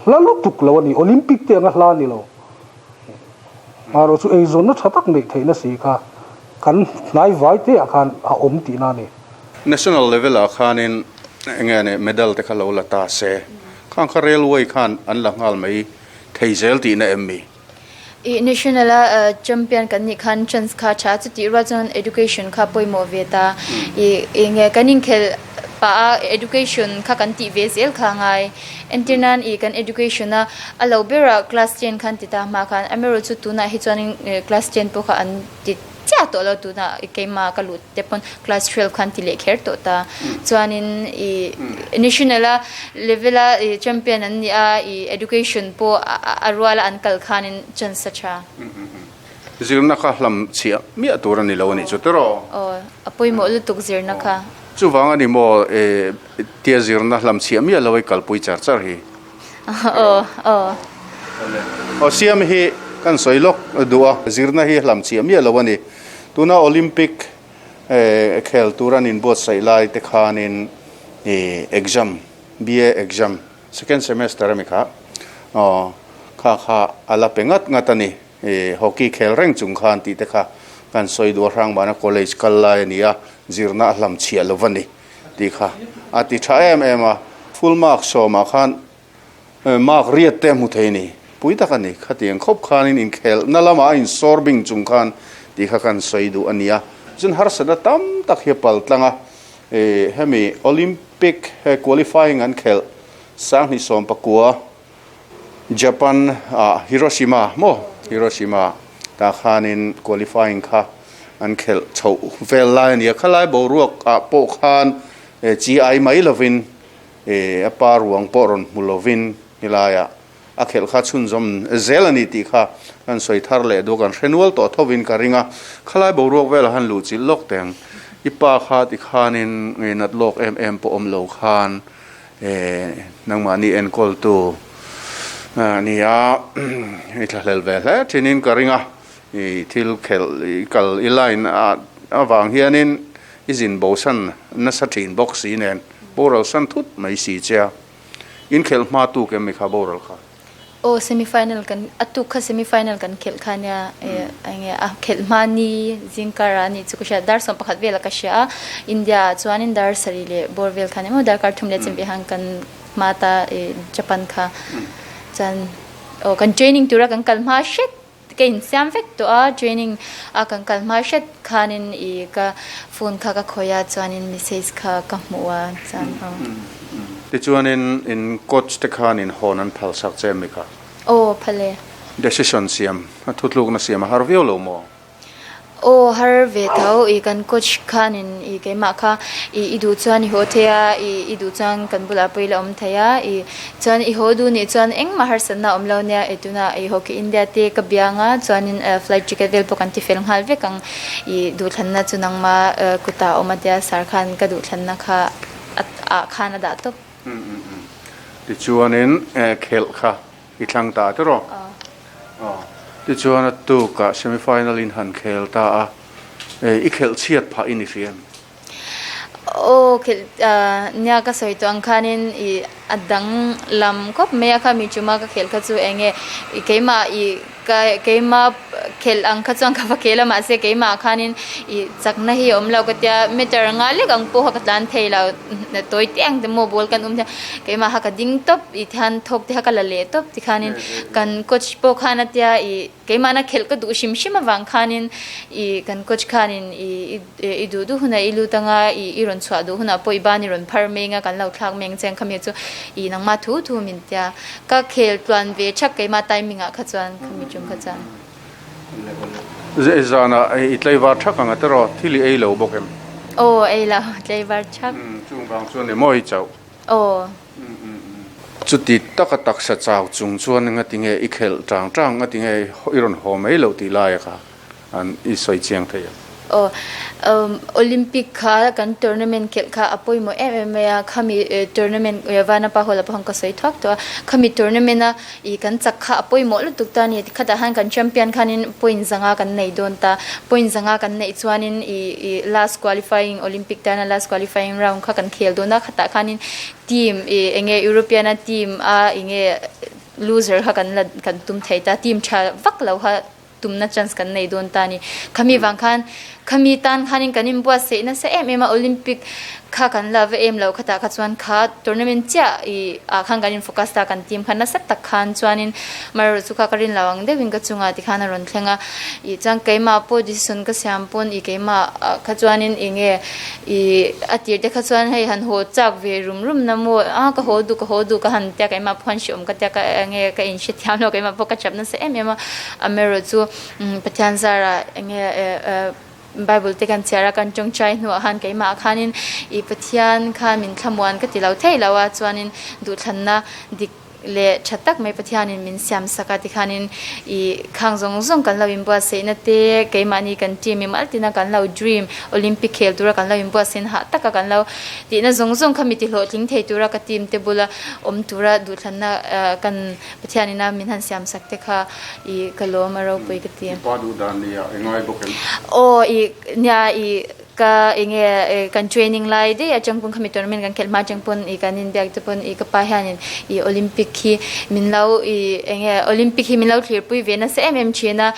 hla lutuk lo a ni, Olympic te anga hla a ni lo. Marawh chu eizawnna tha tak neih theihna si kha kan hnai vai te ah khan a awm tihna a ni. National level ah khanin enge ni medal te kha lo la ta se. Khang kha railway khan an la nghal mai thei zel tihna em mi? I national a champion kan nih khan chance kha tha chutih rual chuan education kha pawimawh ve ta. I enge kan inkhelh pah a education kha kan tih ve zel kha ngai. Entir nan i kan education a a lo berah class ten khan ti ta hma khan amaherawhchu chu tunah hi chuanin class ten pawh kha an ti chiah tawh lo tunah keimah ka lut te pawn class 12 khan ti leh kher tawh ta chuanin i national a level a i champion an ni a i education pawh a rual a an kal khanin chance a tha. Zirna kha hlam chhiah miah tur a ni lo a nih chu tiraw? Aw a pawimawh lutuk zirna kha. Chuvang a ni maw tia zirna hlam chhiah miah lo i kalpui char char hi? Aw aw. Aw siam hi kan sawi lawk duh a, zirna hi hlam chiah miah lo a ni. Tuna Olympic khel tur an inbuatsaih lai te khanin exam, BA exam, second semester ami kha, aw kha kha a la pe ngat ngat a ni. Hockey khel reng chung khan tih te kha kan sawi duh a, Hrangbana College kal lai a ni a, zirna a hlam chhiah lo va ni tih kha a ti tha em em a. Full mark sawmah khan Mark riat te a hmu thei ni. Pui tak a ni. Khatiang khawp khanin inkhelhna lamah a insawr bing chung khan tih kha kan sawi duh a ni a. Chuan harsatna tam tak hi a pal tlang a. Hemi Olympic qualifying an khelh 2019 Japan ah Hiroshima maw Hiroshima tah khanin qualifying kha an khelh chhoh vel lai a ni a. Khalai boruak ah pawh khan chi ai mai lovin E, a pa ruang pawh rawn hmu lovin helaiah a khelh kha chhunzawm zel a ni tih kha kan sawi thar leh duh a, kan hre nual tawh thovin ka ring a. Khalai boruak velah han luh chilh lawk teng, i pa kha tikhanin nat lawk em em pawh awm lo khan e, nangmahni enkawltu a ni a, i thlahlel ve hle thinin ka ring a, i thil khelh i kal i line avang hianin i zin bosan nasa thin bawk si nen. Boral san thut mai si che a, inkhelh hma tuk em mi kha boral kha? Aw semi final kan a tuk kha semi final kan khelh kha nia enge a khelh hma ni zingkar ah nih chu ka hria dar 11 vel ah ka hria a India ah chuanin dar sarih leh bawr vel khan emaw darkar thum leh chenpeh han kan hma ta Japan kha chuan aw kan training tura kan kal hma hret Ka insiam vek tawh a, training a kan kal hma hret khanin i ka phone kha ka khawih a chuanin message kha ka hmuh a chuan aw. Tichuanin in coach te khanin hawn an phal sak che mi kha? Aw phal e. Decision siam a thutlukna siam a har viau lo maw? Aw har ve tho, i kan coach khanin i keimah kha i i duh chuan i haw thei a, i i duh chuan kan bulah pawh i la awm thei a, i chuan i haw duh nih chuan engmah harsatna a awm lo nia, i tunah i Hockey India te ka biang a, chuanin flight ticket vel pawh kan ti fel nghal vek ang, i duhthlanna chu nangma kutah a awm a tia sir khan ka duhthlanna kha ah khan a dah tawp. Tichuanin khelh kha I thlang ta te rawh. Aw. Tichuan a tukah semi final in han khel ta a, i khelh chhiat phah i ni hria em? Aw khelh nia ka sawi tawh ang khanin i a dang lam khawp mai a, khami chuma ka khelh kha chu eng nge i keimah i ka keimah khelh ang kha chuan ka va khel a mahse keimah khanin i chakna hi a awm lo ka tia meter nga lek ang pawh kha ka tlan thei lo tawi te ang te maw ball kan um hian keimah kha ka ding tawp i thian thawk te kha ka la leh tawp tikhanin kan coach pawh khan a tia i keimahna khelh ka duh hrim hrim avang khanin i kan coach khanin i i duh duh hunah i lut anga i i rawn chhuah duh hunah pawh i ban i rawn phar meng a kan lo thlak meng che ang khami chu i nangmah thu thu min tia ka khel tluan ve thak keimah timing ah kha chuan khami tum kha chuan. Zanah i tlaivar thak ang a tiraw? Thil i ei lo bawk em? Aw, ei lo, tlaivar thak. Chung vang chuan ni maw i chauh? Aw. Chuti taka taksa chau chung chuan engati nge i khelh tang tang, engati nge i rawn haw mai loh tih laia kha an i sawi chiang thei ang. Aw, Olympic kha kan tournament khelh kha a pawimawh em em mai a, khami tournament Vanapa Hall ah pawh khan ka sawi thuak tawh a, khami tournament a I kan chak kha a pawimawh lutuk ta a ni. Tikhatah khan kan champion khanin point zanga kan nei dawn ta. Point zanga kan neih chuanin i i last qualifying Olympic tana last qualifying round kha kan khel dawn a. Khatah khanin team i enge European a team a enge loser kha kan la kan tum thei ta. Team tha vak lo kha tumna chance kan nei dawn ta a ni. Khami vang khan khami tan khanin kan inbuatsaih nasa em em a, Olympic kha kan la va em lo khatah kha chuan kha tournament chiah ih ah khan kan in focus ta kan team kha nasa tak khan chuanin amaherawhchu chu kha ka rin lo ang deuhin ka chungah tikhan a rawn thleng a, ih chuan keimah pawh decision ka siam pawn ih keimah ah kha chuanin eng nge ih a tir te kha chuan hei han haw chak ve rum rum na maw a ka haw duh ka haw duh ka han tia keimah pawh khan hreawm ka tia ka eng nge ka inhrethiam lo keimah pawh ka chap nasa em em a. Amaherawhchu Pathian zarah enge Bible te kan chhiar a, kan tawngtai hnuah khan keimah khanin i Pathian kha min thlamuan ka ti lo thei lo a, chuanin duhthlanna dik leh tha tak mai Pathianin min siam sak a tikhanin i khang zawng zawng kan lo inbuatsaihna te, keimahni kan team i maltina kan lo dream Olympic khel tura kan lo inbuatsaihna hah taka kan lo tihna zawng zawng kha mi tihlawhtling thei tura ka team te bula awm tura duhthlanna kan Pathianin a min han siam sak te kha i ka lawm a ropui ka ti. I pa duh dan nia i ngai bawk em? Aw i nia i ka enge kan training lai daih atang pawn khami tournament kan khelh hma atang pawn i kan inbiak te pawn i ka pa hianin i Olympic hi min lo i enge Olympic hi min lo thlirpui ve nasa em em thin a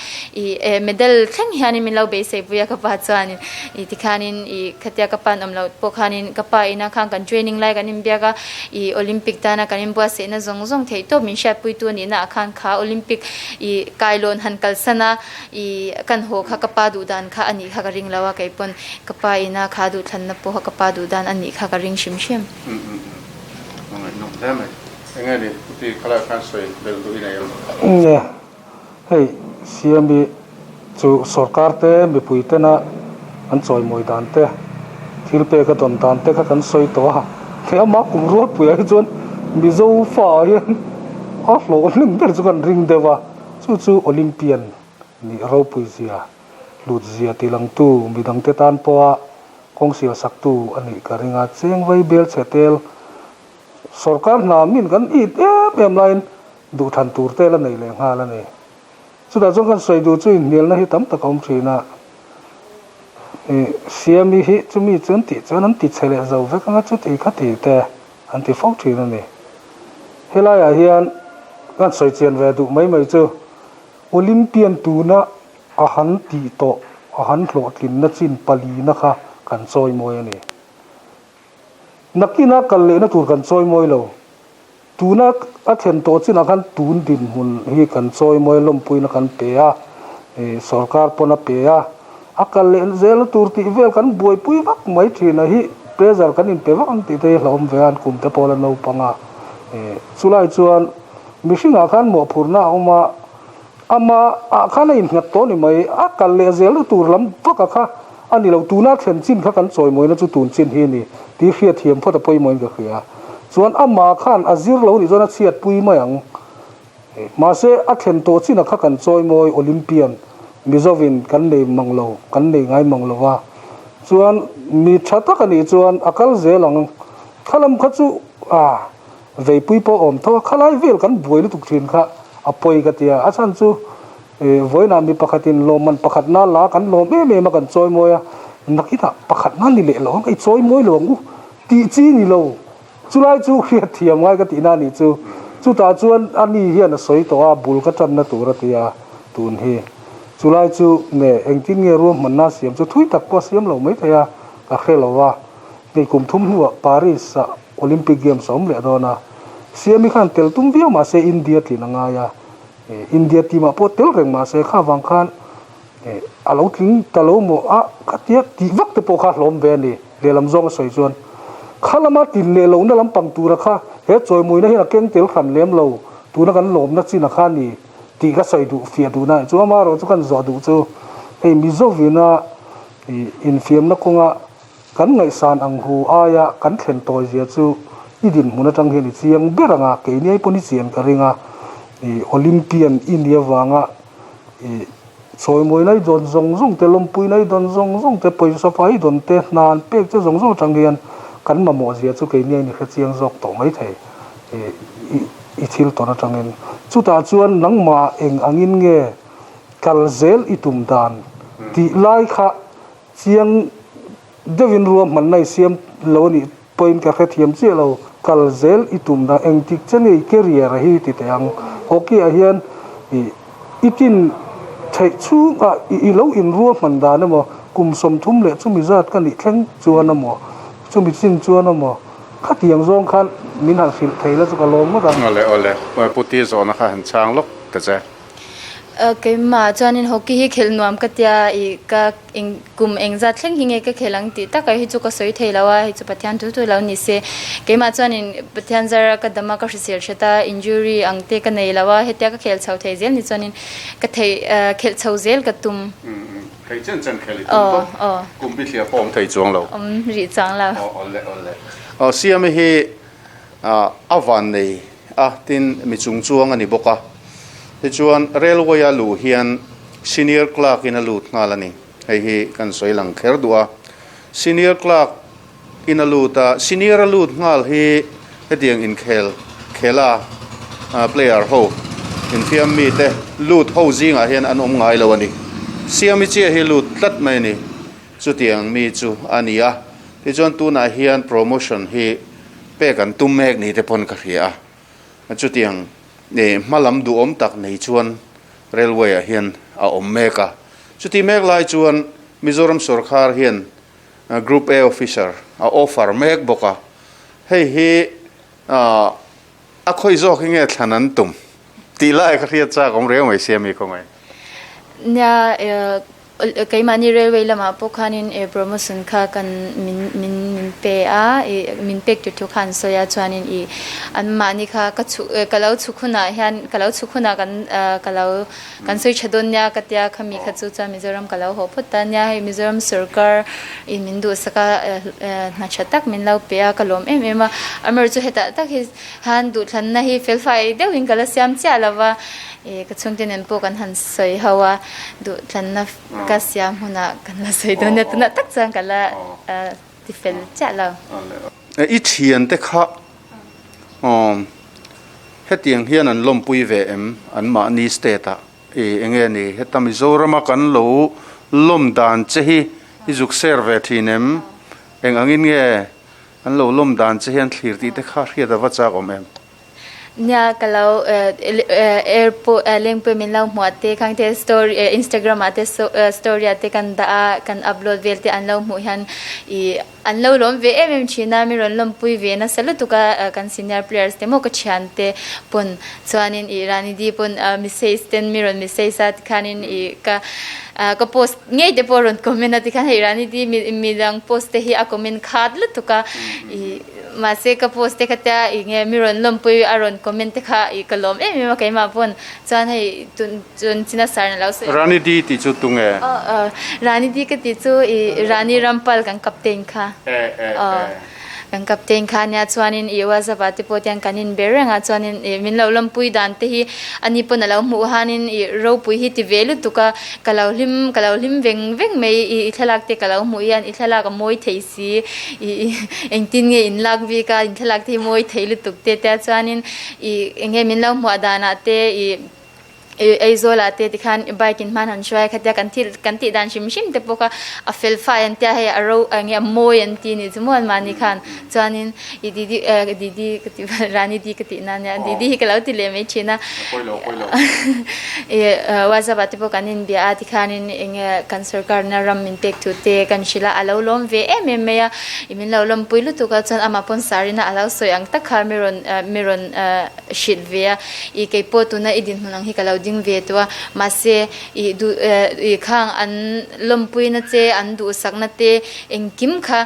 i medal thleng hianin min lo beisei pui a ka pa chuanin i tikhanin i khatia ka pa an awm loh pawh khanin ka pa ina khan kan training lai kan inbiak a I Olympic tana kan inbuatsaihna zawng zawng theih tawp min hriatpuitu a nihna ah khan kha Olympic i kailawn han kalsan a, i kan haw kha ka pa duh dan kha a nih kha ka ring lo a, kei pawn ka pa ina kha duhthlanna pawh kha ka pa duh dan a nih kha ka ring hrim hrim. Umm a ngaihnawm hle mai. Enge ni Puti khalai khan sawi belh duh i nei em? Nge hei Siami Chu sorkar te mipui tena an chawimawi dan te, thil pek a dawn dan te kha kan sawi tawh a, he ama kum rualpuiah hi chuan Mizo fa ah hian a hlawhhlim ber chu kan ring deuh a, chu chu Olympian nih ropui zia, hlut zia ti langtu midangte tan pawha kawng sial saktu a nih ka ring a, cheng vai bel chhe tel sorkar hna min kan it em em laiin duhthlan tur te la nei leh nghal a ni. Chutah chuan kan sawi duh chu inhnialna hi tam tak a awm thin a, ih Siami hi chumi chu an tih chuan an ti chhe leh zo vek anga chuti kha ti te an ti fo thin a ni. Helaiah hian kan sawi chian ve duh mai mai chu Olympian tuna a han tih tawh a han hlawhtlinna chin palina kha kan chawimawi a ni. Nakina kal lehna tur kan chawimawi lo. Tuna a thlen tawh chinah khan tun dinhmun hi kan chawimawi lawmpuina kan pe a, sorkar pawn a pe a, a kal leh zel tur tih vel kan buaipui vak mai thin a hi pressure kan inpe vak ang tih te hi hlauhawm ve a, an kum te pawh la naupang a, chulai chuan mihringah khan mawhphurhna a awm a. Amah ah khan a innghat tawh ni mai, a kal leh zel tur lam vak a kha a ni lo, tuna thlen chin kha kan chawimawina chu tun chin hi a ni tih hriat thiam phawt a pawimawhin ka hria. Chuan amah khan a zir lo nih chuan a chhiatpui mai ang. Mahse a thlen tawh chin a kha kan chawimawi Olympian Mizovin kan nei mang lo, kan nei ngai mang lo va. Chuan mi tha tak a nih chuan a kal zel ang. Khalam kha chu ah. Veipui pawh awm tho a, khalai vel kan buai lutuk thin kha a pawi ka ti a, a chhan chu vawiinah mi pakhatin lawmman pakhatna la kan lawm em em a kan chawi mawi a, nakinah pakhatna ni leh lo ang i chawi mawi lo ang u tih chi ni lo, chulai chu hriat thiam ngai ka tihna a nih chu, chutah chuan a ni hian a sawi tawh a bul ka tanna tur a ti a tun hi, chulai chu nge engtin nge ruahmanna siam chu thui tak pawh a siam lo maithei a ka hre lo va, hei kum thum hnuah Paris ah Olympic Games a awm leh dawn a, Siami khan tel tum viau mah se India tlin a ngai a, India team ah pawh tel reng mah se kha vang khan a lo tling ta lo maw a khatia tih vak te pawh kha hlawm ve a ni lehlam zawng a sawi chuan kha lama tin leh lohna lampang tura kha he chawimuina hian a keng tel hran lem lo tuna kan lawmna chin a kha ni tih ka sawi duh fiah duhna a ni chu amaherawh chu kan zawh duh chu hei Mizovina infiamna kawnga Kan ngaihsan ang hu aia kan thlen tawi zia chu i dinhmun atang hian i chiang ber ang a, keini ai pawn i chian ka ring a, i Olympian i nih avanga i chawimawi nai dawn zawng zawng te, lawmpui nai dawn zawng zawng te, pawisa fai dawn te, hna an pek che zawng zawng atang hian kan mamawh zia chu keini aiin i hre chiang zawk tawh maithei i i thil tawn atangin. Chutah chuan nangmah eng angin nge kal zel i tum dan tih lai kha Chiang deuhin ruahmanna i siam lo a nih pawhin ka hrethiam chiah lo. Kal zel i tumna engtik che nge i career a hi ti teh ang. Hockey ah hian i tin theih chhungah i lo in ruahman dan emaw kum 30 leh chumi zat ka nih thleng chuan emaw chumi chin chuan emaw khatiang zawng khan min han hrilh thei la chu ka lawm ngawt ang. Awle awle, Puti zawhna kha han chhang lawk ta che. Keimah chuanin hockey hi khelh nuam ka tia ih ka eng kum engzat thleng hi nge ka khelh ang tih takah hi chu ka sawi thei lo a, hei chu Pathian thu thu lo ni se. Keimah chuanin Pathian zara ka dam a, ka hrisel hret a, injury ang te ka nei lo a, hetia ka khel chho thei zel ni chuanin ka theih khelh chho zel ka tum. Thei chen chen khelh i tum tawp, kum bi thliah pawh awm thei chuang lo. Awm rih chuang lo. Aw awle awle. Aw Siami hi a vannei a, tin mi chung chuang a ni bawk a. Tichuan railway a luh hian senior clerk in a lut nghal a ni. Hei hi kan sawi lang kher duh a. Senior clerk in a lut a, senior a lut nghal hi hetiang inkhel khela player ho infiam mite lut ho zingah hian an awm ngai lo a ni. Siami chiah hi lut tlat mai a ni. Chutiang mi chu a ni a. Tichuan tunah hian promotion hi pek an tum mek ni te pawn ka hria a, chutiang hma lam duhawm tak nei chuan railway ah hian a awm mek a. Chuti mek lai chuan Mizoram sawrkhar hian Group A officer a offer mek bawk a, hei hi a khawi zawk hi nge thlan an tum tih lai ka hriat chak awm reng mai sia mi khawngaih. Nia Keimahni railway lamah pawh khanin e promotion kha kan min min min pe a, i min pek tur thu kha an sawi a, chuanin i anmahni kha ka chhuk ka lo chhuk hunah hian ka lo chhuk hunah kan ka lo kan sawi tha dawn nia ka tia khami kha chu chuan Mizoram ka lo haw phawt ta nia, hei Mizoram sorkar in min duhsak a hna tha tak min lo pe a ka lawm em em a, amaherawhchu hetah tak hi Han duhthlanna hi felfai deuhin ka la siam chiah lo va, ih ka chhungte nen pawh kan han sawi ho a, duhthlanna ka siam hunah kan la sawi dawn nia, tunah tak chuan ka la ti fel chiah lo. I thiante kha hetiang hian an lawmpui ve em anmahni state ah ih enge ni heta Mizorama kan lo lawm dan che hi i zuk share ve thin em eng angin nge An lo lawm dan che hian thlir tih te kha hriat a va chak awm em? Nia ka lo airport lengpui min lo hmuah te khang te story instagram ah te story ah te kan dah a kan upload vel te an lo hmuh hian ih an lo lawm ve em em thin a mi rawn lawmpui ve nasa lutuk a kan senior players te maw ka thian te pawn chuanin ih Rani Di pawn message ten mi rawn message a tikhanin ih ka Ka post ngei te pawh rawn comment a tikhan hei Rani Di midang post te hi a comment khat lutuk a i Mahse ka post te kha tia ih nge mi rawn lawmpui a rawn comment te kha ih ka lawm em em a keimah pawn chuan hei tun chun china sar na lo sawi a. Rani Di tih chu tunge? Aw aw Rani Di ka tih chu ih Rani Rampal kan captain kha. Aw kan captain kha ania chuanin ih WhatsApp ah te pawh tiang kan inbe reng a chuanin ih min lo lawmpui dan te hi ani pawn a lo hmuh hanin ih ropui hi ti ve lutuk a ka lo hlim ka lo hlim veng veng mai ih thlalak te ka lo hmuh hian i thlalak a mawi thei si ih engtin nge in lak bik a in thlalak te hi mawi thei lutuk te tia chuanin ih eng nge min lo hmuah danah te ih ih Aizawl ah te tikhan bike in hman han hruai a khatia kan thil kan tih dan hrim hrim te pawh kha a fel fai an tia hei a ro eng nge a mawi an ti nih chu maw an mahni khan chuanin ih didi eh didi ka tih rani di ka tih na ania didi hi ka lo ti leh mai thin a ih whatsapp ah te pawh kan inbia a tikhanin eng nge kan sorkar na ram min pek thu te kan hrilh a a lo lawm ve em em mai a ih min lo lawmpui lutuk a chuan amah pawn sarina a lo sawi ang tak kha mi rawn mi rawn hrilh ve a ih kei pawh tuna i dinhmun ang hi ka lo ding ve tawh a mahse ih duh ih khang an lawmpui na che an duhsak na te engkim kha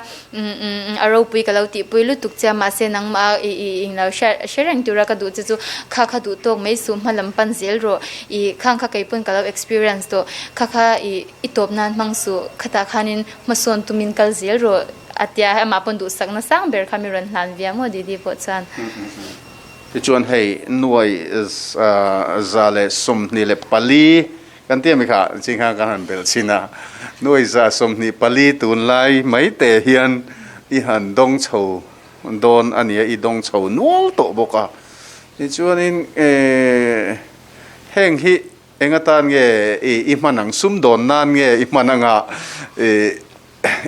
A ropui ka lo tihpui lutuk che a, mahse nangmah i i ing lo hre hre reng tura ka duh che chu kha kha duh tawk mai suh hma lam pan zel rawh i khang kha kei pawn ka lo experience tawh kha kha i i tawp nan hmang suh khatah khanin hmasawn tumin kal zel rawh a tia amah pawn duhsak na sang ber kha mi rawn hlan via maw Didi pawh chuan. Tichuan hei nuai 124 Kan ti ami kha ching khan kan han belh chhin a, nuai 124 tunlai mai te hian i han dawng chho dawn a nia, i dawng chho nual tawh bawk a. Tichuanin heng hi eng atan nge i hman ang, sumdawn nan nge i hman anga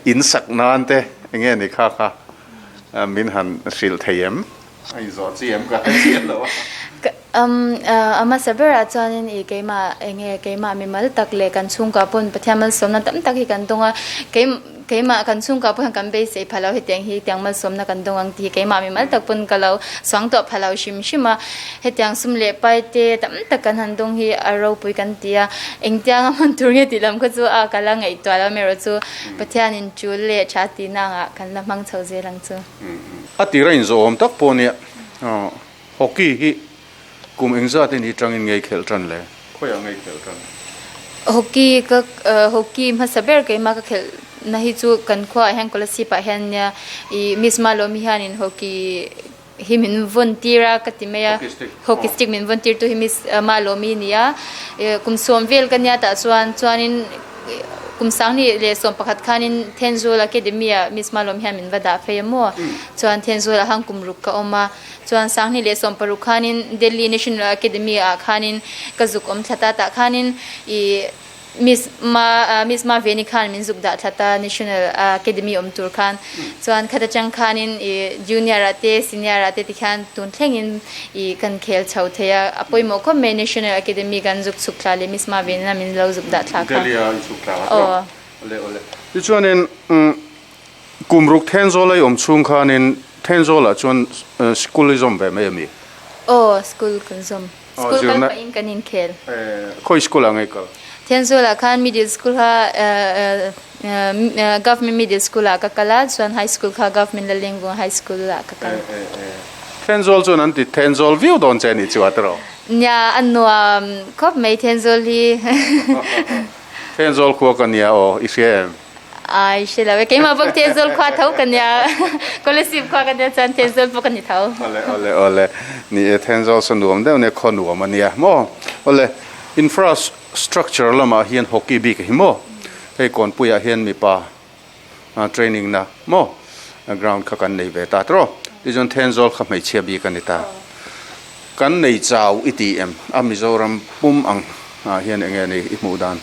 in sak nan te eng nge ni kha kha min han hrilh thei em? A inzawh chi em ka hre chiah lo a. A hmasa berah chuanin ih keimah eng nge keimah mimal tak leh kan chhungkua pawn Pathian malsawmna tam tak hi kan dawng a, keimah kan chhungkua pawh hian kan beisei pha lo hetiang hi tiang malsawmna kan dawng ang tih hi keimah mimal tak pawn ka lo suang tawh pha lo hrim hrim a, hetiang sum leh pai te tam tak kan han dawng hi a ropui kan ti a, engtianga hman tur nge tih lam kha chu a ka la ngaihtuah lo erawh chu Pathianin tul leh tha tihna angah kan la hmang chho zel ang chu. A tira inzawhawm tak pawh nia hockey hi kum engzat in hi tangin ngei khelh tan le? Khawiah ngei khelh tan? Hockey ka hockey hmasa ber keimah ka khelh na hi chu kan khuaah hian Kolasib ah hian nia ih Miss Malawmi hianin hockey hi min vawn tir a ka ti mai a hockey stick min vawn tir tu hi Miss Malawmi a ni a kum sawm vel ka nia tah chuan chuanin kum sanghnih leh sawm pakhat khanin Thenzawl Academy ah Miss Malawmi hian min va dah phei a maw chuan Thenzawl ah khan kum ruk ka awm a chuan sanghnih leh sawm paruk khanin Delhi National Academy ah khanin ka zuk awm thla ta tah khanin ih Miss Ma Miss Ma Veni khan min zuk dah thlat a National Academy awm tur khan chuan khat atang khanin ih junior ah te senior ah te tikhian tun thlengin ih kan khel chho thei a a pawimawh khawp mai National Academy kan zuk chhuk thla leh Miss Ma Veni min lo zuk dah thla kha. Delhi a in chhuk thla a aw. Awle awle. Tichuanin kum ruk Thenzawl a i awm chhung khanin Thenzawl ah chuan school i zawm ve mai a mi? Aw school kan zawm. School kal pahin kan inkhel. Khawi school ah nge kal? Thenzawl ah khan middle school kha government middle school ah ka kal a, chuan high school kha government Lalengvung high school ah ka kal. Thenzawl chuan an ti Thenzawl viau dawn che anih chu a tiraw? Nia, a nuam khawp mai Thenzawl hi. Thenzawl khua ka nia aw, i hria em? Ai hre lo e, keimah bawk Thenzawl khua tho ka nia, Kolasib khua ka nia chuan Thenzawl pawh ka ni tho. Awle awle awle, ni e Thenzawl saw nuam deuh nia khaw nuam a nia maw. Awle, infrastructure lamah hian hockey bik hi maw, hei Kawnpuiah hian mipa training na maw ground kha kan nei ve ta tawh, tichuan Thenzawl kha hmeichhia bik a ni ta. Kan nei chau i ti em? A Mizoram pum ang ah hian enge ni i hmuh dan?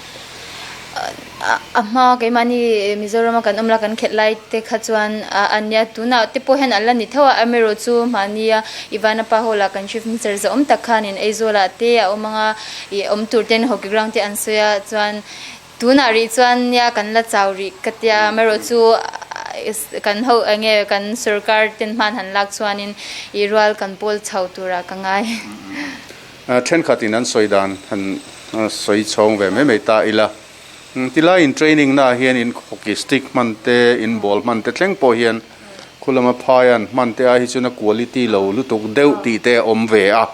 A hma keimahni Mizorama kan awm la kan khelh lai te kha chuan a nia tunah te pawh hian an la ni tho a, amaherawh chu mahnia Ivana pa hall ah kan Chief Minister zahawm tak khanin Aizawl ah te a awm anga i awm tur ten hockey ground te an sawi a chuan Tunah rih chuan nia kan la chau rih ka tia amaherawh chu kan ho enge kan sorkar ten hman han lak chuanin i rual kan pawl chho turah ka ngai. Thenkhatin an sawi dan han sawi chhawng ve mai mai ta ila. Tilai in training naah hian in hockey stick hman te, in ball hman te thleng pawh hian. Khulama phai an hman te ai hi chuan a quality lo lutuk deuh tih te a awm ve a.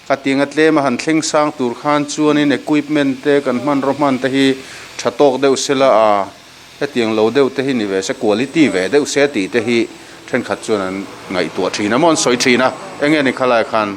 Khatiang a tlem a han thleng sang tur khan chuanin equipment te kan hmanraw hman te hi tha tawk deuh sela a hetiang lo deuh te hi ni ve se quality ve deuh se tih te hi thenkhat chuan an ngaihtuah thin a maw an sawi thin a. Enge ni khalai khan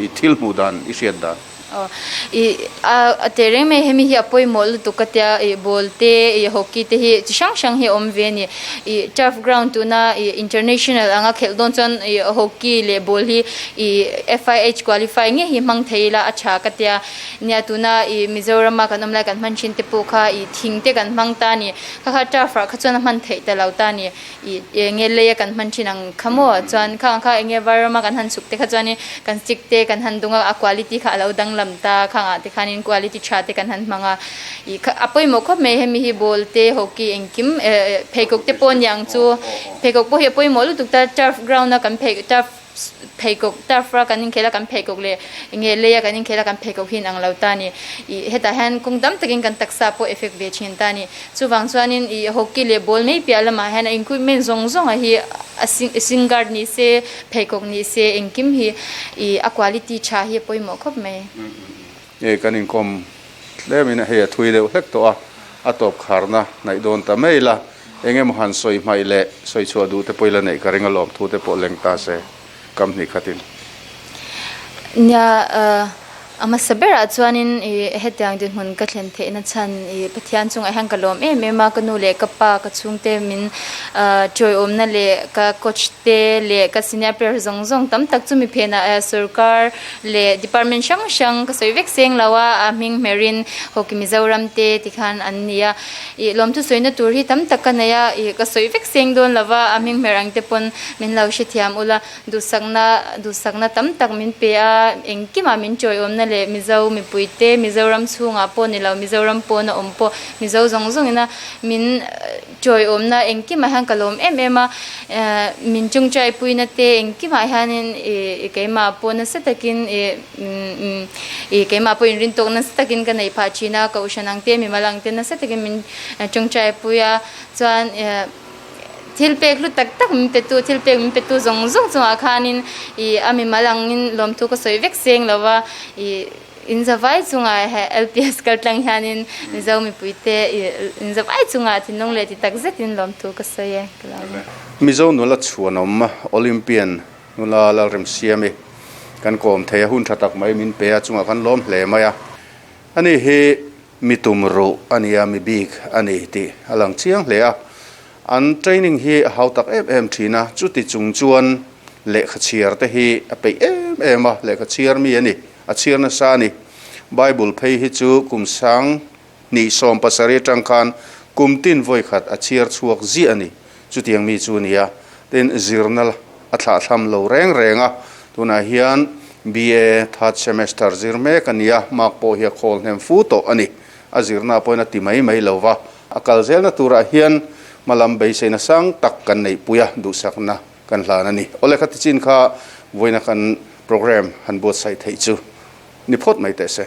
i thil hmuh dan i hriat dan? Aw i a teh reng mai hemi hi a pawimawh lutuk ka tia ih ball te ih hockey te hi chi hrang hrang hi a awm ve a ni. Ih turf ground tuna ih international anga khelh dawn chuan ih hockey leh ball hi ih F_I_H qualify ngei hi hmang thei ila a tha ka tia. Nia tuna ih Mizoram a kan awm lai kan hman thin te pawh kha ih thing te kan hmang ta a ni. Kha kha turf ah kha chuan a hman theih ta lo ta a ni. Ih enge lei a kan hman thin ang kha maw chuan kha ang kha enge varama kan han chhuk te kha chuanin kan stick te kan han dung a a quality kha a lo danglam ta khang ah te khanin quality tha te kan han hmang a ih a pawimawh khawp mai hemi hi ball te hockey engkim eh pheikhawk te pawh a ni ang chu pheikhawk pawh hi a pawimawh lutuk ta turf ground a kan phei turf pheikhawk turf a kan inkhel a kan pheikhawk leh enge lei a kan inkhel a kan pheikhawk hi inang lo ta a ni ih hetah hian kawng tam takin kan taksa pawh effect ve thin ta a ni chuvang chuanin ih hockey leh ball mai piah lamah hian a equipment zawng zawng ah hi a shin guard ni se pheikhawk ni se engkim hi ih a quality tha hi a pawimawh khawp mai. Nge kan inkawm tlemin hei a thui deuh hlek tawh a, a tawp kharna hnaih dawn ta mai la, eng emaw han sawi hmaih leh sawi chhuah duh te pawh ila neih ka ring a lawm thu te pawh leng ta se kam hnih khatin. Nia a hmasa berah chuanin ih hetiang dinhmun ka thlen theihna chhan ih Pathian chungah hian ka lawm em em a, ka nu leh ka pa ka chhungte min tawiawmna leh ka coach te leh ka senior player zawng zawng tam tak chu mi phenah sorkar leh department hrang hrang ka sawi vek seng lo a, a hming hmerin Hockey Mizoram te tikhan an ni a, ih lawmthu sawina tur hi tam tak ka nei a, ih ka sawi vek seng dawn lo va, a hming hmer ang te pawn min lo hrethiam ula, duhsakna duhsakna tam tak min pe a, engkimah min tawiawmna leh Mizo mipui te Mizoram chhungah pawh ni lo Mizoram pawna awm pawh Mizo zawng zawngina min Tawiawmna engkimah hian ka lawm em em a, min tawngtaipuina te engkimah hianin ih keimah pawh nasa takin ih ih keimah pawh inrintawk nasa takin ka neih phah thin a, kohhran ang te mimal ang te nasa takin min tawngtaipui a, chuan thil pek hlu tak tak min petu thil pek min petu zawng zawng chungah khanin ih a mimal angin lawmthu ka sawi vek seng lo va ih. In zavai chungah he LPS kaltlang hianin Mizo mipuite in zavai chungah thinlung leh ti tak zetin lawmthu ka sawi e ka lo ni. Mizo nula chhuanawm Olympian nula Lalremsiami kan kawm thei a, hun tha tak mai min pe a, chungah kan lawm hle mai a. Ani hi mi tum ruh a nia, mi bik a ni tih a lang chiang hle a. An training hi a hau tak em em thin a, chuti chung chuan lehkha chhiar te hi a peih em em a, lehkha chhiar mi a ni. A chhiar nasa a ni. Bible phei hi chu kum 2017 atang khan kum tin vawi khat a chhiar chhuak ziah a ni. Chutiang mi chu a ni a, tin zirna a thlahthlam lo reng reng a. Tunah hian BA third semester zir mek a ni a, mark pawh hi a khawl hnem fu tawh a ni. A zirna pawhin a ti mai mai lo va, a kal zelna turah hian hmalam beiseina sang tak kan neihpui a, duhsakna Kan hlan a ni. Awle kha tichin kha vawiina kan program han buatsaih theih chu ni phawt mai teh se.